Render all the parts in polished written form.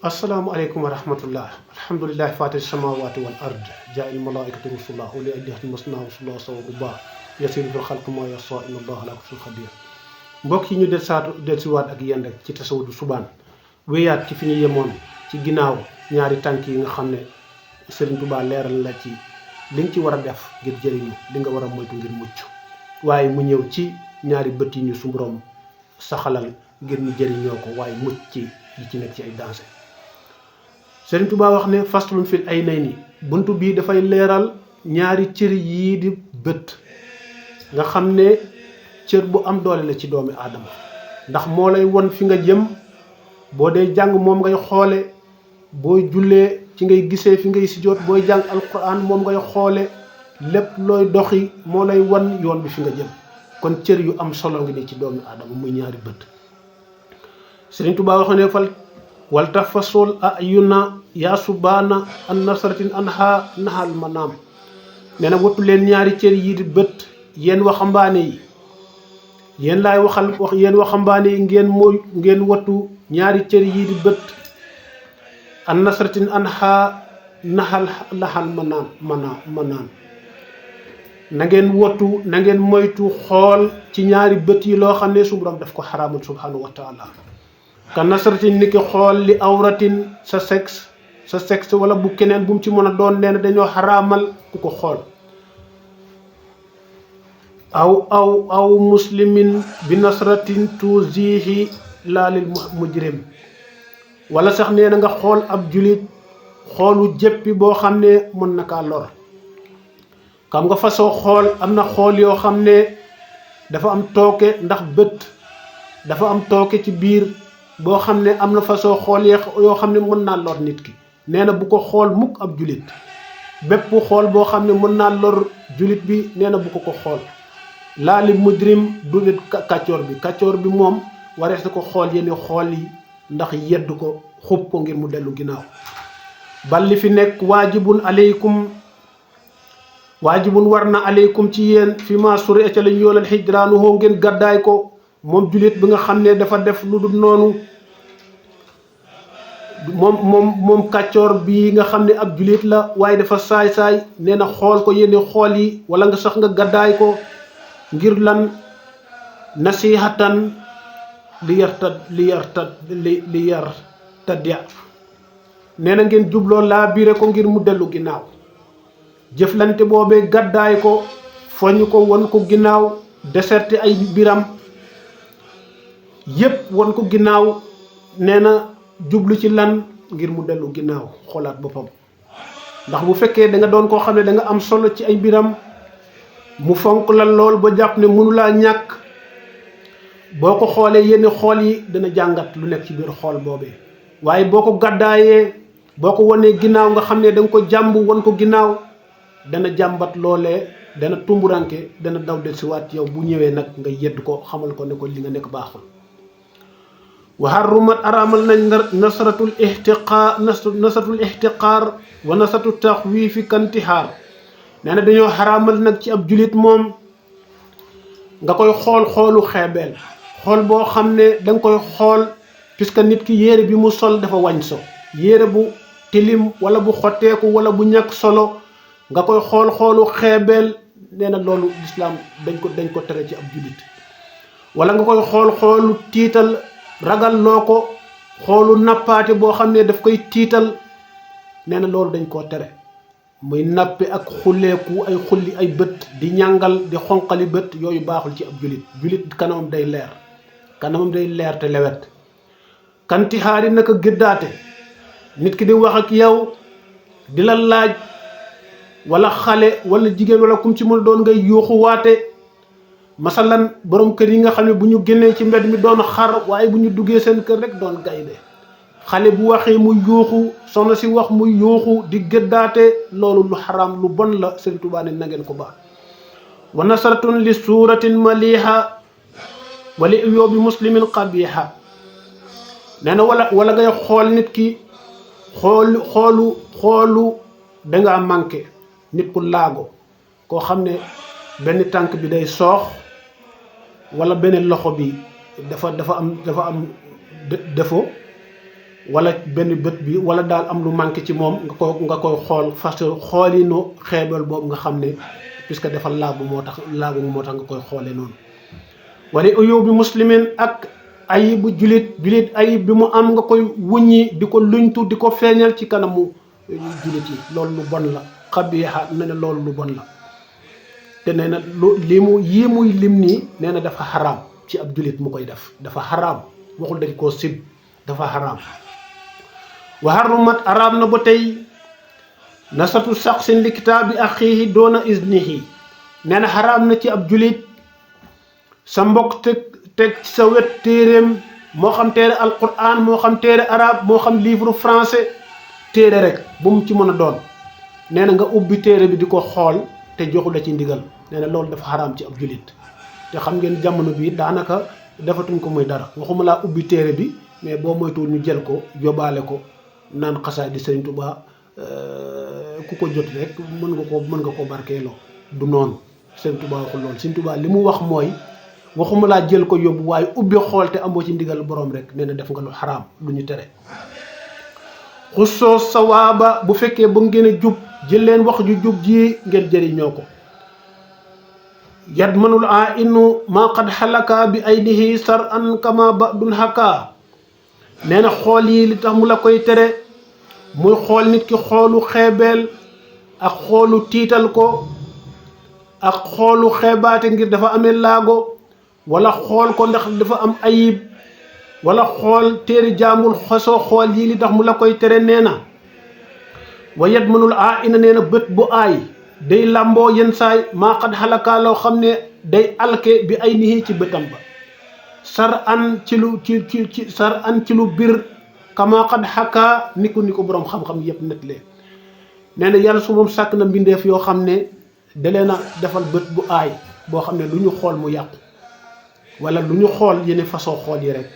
السلام عليكم ورحمة الله. الحمد لله فاتح السماوات والأرض جاء الملائكة رسلا أولي أجنحة مثنى وثلاث ورباع يسير في الخلق ما يشاء إن الله على كل شيء قدير. mbokk yi ñu dellusiwaat ak yéen rek ci tasawudu subaan wéyaat ci fi ñu yemoon ci ginnaaw ñaari tànk yi nga xam ne Serigne Touba leeral la ci li nga ci war a def ngir jëriñu li nga war a moytu ngir mucc waaye mu ñëw ci ñaari bët yi ñu su borom saxalal ngir ñu jëriñoo ko waaye mucc ci yi ci nekk ci ay danger. Serigne Touba wax ne faslun fil aynayni buntu bii dafay leeral ñaari cër yii di bët nga xam ne cër bu am doole la ci doomi aadama ndax moo lay won fi nga jëm boo dee jàng moom ngay xoole booy jullee ci ngay gisee fi ngay sujjóot booy jàng alquran moom ngay xoole lépp looy doxi moo lay wan yoon bi fi nga jëm kon cër yu am solo ngi ne ci doomi aadama muy ñaari bët. Serigne Touba wax ne fal wal tafasul ayuna yaa subaana an nasratin anha nahal manaam nee na wattu leen ñaari cër yi di bët yéen waxambaane yi yéen laay yéen waxambaane yi ngeen wattu ñaari cër yi di bët an nasratin anha nahal manaan na ngeen wattu na ngeen moytu xool ci ñaari bët yi loo xam ne su borom daf ko xaraamal subhanahu wa taala ka nasratin ni ki xool li awratin sa sexe wala bu keneen bu mu ci mën a doon nee na dañoo xaraamal ku ko xool aw muslimin bi nasratin tuzihi laalil mujrim wala sax nee na nga xool ab julit xoolu jëppi boo xam ne mën na kaa lor xam nga façon xool am na xool yoo xam ne dafa am tooke ndax bët dafa am tooke ci biir boo xam ne am na façon xool yoo xam ne mën naa lor nit ki nee na bu ko xool mukk ab julit bépp xool boo xam ne mën naa lor julit bi nee na bu ko xool laali mujrim du nit kàccoor bi moom warees na ko xool yenn xool yi ndax yedd ko xub ko ngir mu dellu ginnaaw bal li fi nekk waajibun war na aleykum ci yéen fi ma suri ca lañ yoolal xijraanu hoo ngeen gàddaay ko moom julit bi nga xam ne dafa def lu dul noonu moom kàccoor bi nga xam ne ab julit la waaye dafa saay-saay nee na xool ko yenn xool yi wala nga sax nga gàddaay ko ngir lan nasihatan li yartadya nee na ngeen jubloo laa biire ko ngir mu dellu ginnaaw jëflante boobee gàddaay ko foñ ko won ko ginnaaw déserté ay biram yépp won ko ginnaaw nee na jublu ci lan ngir mu dellu ginnaaw xoolaat boppam ndax bu fekkee da nga doon koo xam ne da nga am solo ci ay biram mu fonk la lool ba jàpp ne mënulaa ñàkk boo ko xoolee yenn xool yi dana jàngat lu nekk ci biir xool boobee waaye boo ko gàddaayee boo ko wanee ginnaaw nga xam ne da nga ko jàmb won ko ginnaaw dana jàmbat loolee dana tumburanke dana daw del si waat yow bu ñëwee nag nga yedd ko xamal ko ne ko li nga nekk baaxul. wa harrumat araamal nañ nasratul ihtiqaar wa nasratu taxwiifi kantihaar nee na dañoo xaraamal nag ci ab julit moom nga koy xoolu xeebeel xool boo xam ne da nga koy xool puisque nit ki yére bi mu sol dafa wañ so yére bu tilim wala bu xotteeku wala bu ñàkk solo nga koy xoolu xeebeel nee na loolu lislaam dañ ko tere ci ab julit wala nga koy xoolu tiital ragal loo ko xoolu nappaate boo xam ne daf koy tiital nee na loolu dañ koo tere muy nappe ak xulleeku ay xulli ay bët di ñàngal di xonqali bët yooyu baaxul ci ab julit kanamam day leer te lewet kantixaari naka gëddaate nit ki di wax ak yow di la laaj wala xale wala jigéen wala kum ci mën doon ngay yuuxu waate masalan borom kër yi nga xam ne bu ñu génnee ci mbedd mi doon xar waaye bu ñu duggee seen kër rek doon gaynde xale bu waxee muy yuuxu soxna si wax muy yuuxu di gëddaate loolu lu xaraam lu bon la Serigne Touba ne na ngeen ko baax. wa nasratun li suuratin maliha wali yóbbi muslimin qabiha nee na wala ngay xool nit ki xoolu dangaa manqué nit ku laago koo xam ne benn tànk bi day soox wala benn loxo bi dafa am défaut wala benn bët bi wala daal am lu manqué ci moom nga koy xool fas xoolinu xeebal boobu nga xam ne puisque dafa laabu moo tax nga koy xoolee noonu. wala uyubi muslimin ak ayibu julit ayib bi mu am nga koy wuññi di ko luñtu di ko feeñal ci kanamu julit yi loolu lu bon la xabiixa ne ne loolu lu bon la te nee na yii muy lim nii nee na dafa xaraam ci ab julit mu koy def dafa xaraam waxul dañ koo sib dafa xaraam. wa harumat araam na ba tey nasatu saxsin li kitaabi axiihi doona iznihi nee na xaraam na ci ab julit sa mbokk teg ci sa wet téeréem moo xam téere alquran moo xam téere arabe moo xam livre français téere rek bu mu ci mën a doon nee na nga ubbi téere bi di ko xool te joxu la ci ndigal nee na loolu dafa xaraam ci ab julit te xam ngeen jamono bi daanaka defatuñ ko muy dara waxuma laa ubbi téere bi mais boo moytuwul ñu jël ko yóbbaale ko naan xasaay di Sëriñ Tuubaa ku ko jot rek mën nga ko barkeeloo du noonu Sëriñ Tuubaa waxul loolu Sëriñ Tuubaa li mu wax mooy waxuma laa jël ko yóbbu waaye ubbi xool te amoo ci ndigal borom rek nee na def nga lu xaraam lu ñu tere. xussoo sawaaba bu fekkee ba ngeen a jub jël leen wax ju jub ji ngeen jëriñoo ko. yad manul a inu maa qad xalaka bi aydihi sar an kama ba dun haka nee na xool yi li tax mu la koy tere muy xool nit ki xoolu xeebeel ak xoolu tiital ko ak xoolu xeebaate ngir dafa amee laago wala xool ko ndax dafa am ayib wala xool téeri jaamul xosoo xool yi li tax mu la koy tere nee na wa yad manul a ina nee na bët bu aay day làmboo yenn saay maa xad xalakaa loo xam ne day alke bi ay nihi ci bëtam ba sar an ci lu bir kama xad xakaa ni ko boroom xam-xam yëpp nettalee nee na yàlla su moom sàkk na mbindeef yoo xam ne da leen a defal bët bu aay boo xam ne lu ñu xool mu yàqu wala lu ñu xool yenn façon xool yi rek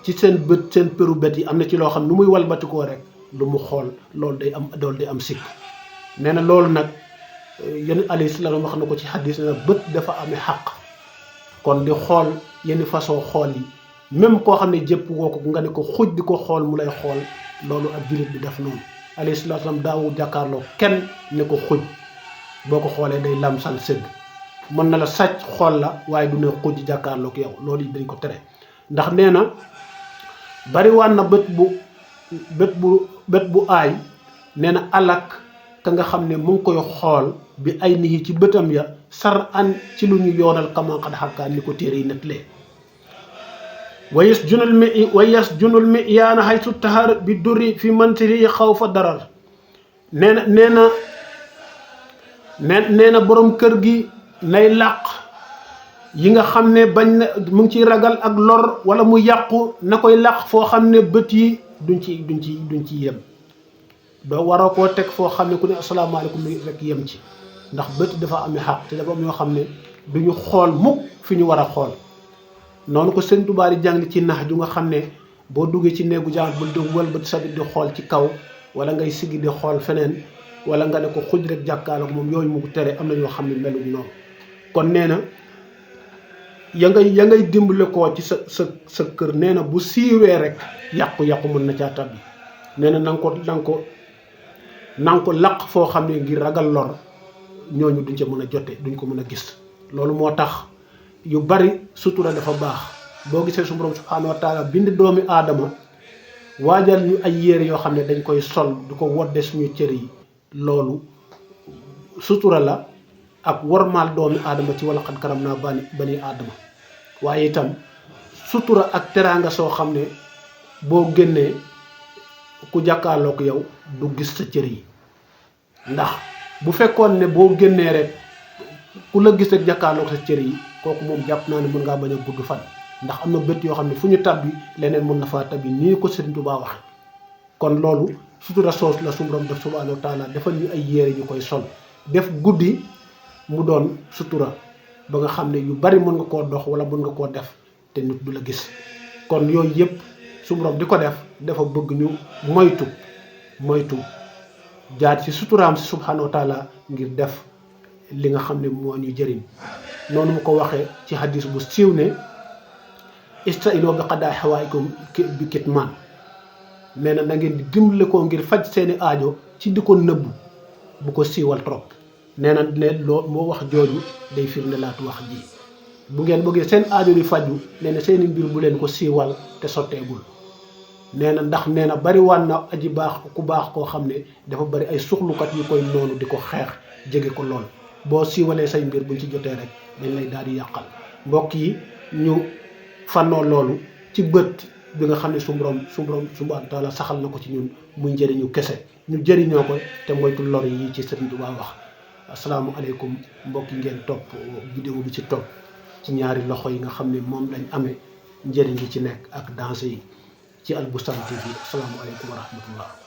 ci seen bët seen përu bët yi am na ci loo xam nu muy walbatikoo rek lu mu xool loolu day am sikk nee na loolu nag yenn alayhi salaam wax na ko ci xaddis na bët dafa amee xaq kon di xool yenn façon xool yi même koo xam ne jëpp woo ko nga ne ko xuj di ko xool mu lay xool loolu ab jullit bi def noonu alayhi salaam daawul jàkkaarloo kenn ne ko xuj boo ko xoolee day lamsal sëgg mën na la sàcc xool la waaye du ne xuj jàkkaarloo ak yow loolu dañ ko tere ndax nee na bariwaan na bët bu aay nee na alak ka nga xam ne mu ngi koy xool bi ay nit ci bëtam ya sar an ci lu ñu yoonal kama xad xakkaan ni ko téere yi nettalee wayes junul mi yaana xay su taxar bi duri fi mantiri xaw fa darar nee na borom kër gi nay làq yi nga xam ne bañ na mu ngi ciy ragal ak lor wala mu yàqu na koy làq foo xam ne bët yi duñ ci yem doo waroo koo teg foo xam ne ku ne asalaamaaleykum rek yem ci ndax bët dafa amee xaq te dafa am yoo xam ne duñu xool mukk fi ñu war a xool noonu ko Sëriñ Tuubaa di jàng ci nax ju nga xam ne boo duggee ci néegu jàng bul di wëlbati sa bët di xool ci kaw wala ngay siggi di xool feneen wala nga ne ko xuj rek jàkkaarloog moom yooyu mu ko tere am na ñoo xam ne meluñ noonu kon nee na ya ngay dimbale koo ci sa kër nee na bu siiwee rek yàqu-yàqu mën na caa tabbi nee na na nga ko laq foo xam ne ngir ragal lor ñooñu duñ ca mën a jote duñ ko mën a gis loolu moo tax yu bari sutura dafa baax boo gisee su borom subhaanahu wa taala bind doomi aadama waajal ñu ay yére yoo xam ne dañ koy sol du ko wodde suñu cër yi loolu sutura la ak wormaal doomi aadama ci wala xad karam naa bani aadama waaye itam sutura ak teraanga soo xam ne boo génnee ku jàkkaarloog yow du gis sa cër yi ndax bu fekkoon ne boo génnee rek ku la gis rek jàkkaarloog sa cër yi kooku moom jàpp naa ne mën ngaa bañ a gudd fan ndax am na bët yoo xam ne fu ñu tabbi leneen mën na faa tabbi nii ko Sëriñ Tuubaa waxe kon loolu sutura soos la suñu borom def subhaanahu wa taala defal ñu ay yére ñu koy sol def guddi mu doon sutura ba nga xam ne yu bari mën nga koo dox wala mën nga koo def te nit du la gis kon yooyu yëpp suñu borom di ko def dafa bëgg ñu moytu jaar ci suturaam si subhaanahu wa taala ngir def li nga xam ne moo ñu jëriñ noonu mu ko waxee ci hadis bu siiw ne istaino bi qadaa xawaayikum bi kitmaan nee na ngeen di dimbale ko ngir faj seeni aajo ci di ko nëbbu bu ko siiwal trop nee na ne loo moo wax jooju day firnde laatu wax ji bu ngeen bëggee seen aajo di faju nee na seeni mbir bu leen ko siiwal te sotteegul nee na ndax nee na bari waan na aji baax ku baax koo xam ne dafa bari ay suxlukat yu koy noonu di ko xeex jege ko lool boo siiwalee say mbir buñ ci jotee rek dañ lay daal di yàqal mbokk yi ñu fannoo loolu ci bët bi nga xam ne su borom subhaanahu wa taala saxal na ko ci ñun muy njëriñu kese ñu jëriñoo ko te moytu lor yi ci Sëriñ Tuubaa wax asalaamualeykum mbokk yi ngeen topp vidéo bi ci topp ci ñaari loxo yi nga xam ne moom lañ amee njëriñ gi ci nekk ak danger yi ci Alboucham TV asalaamualeykum wa rahmatullah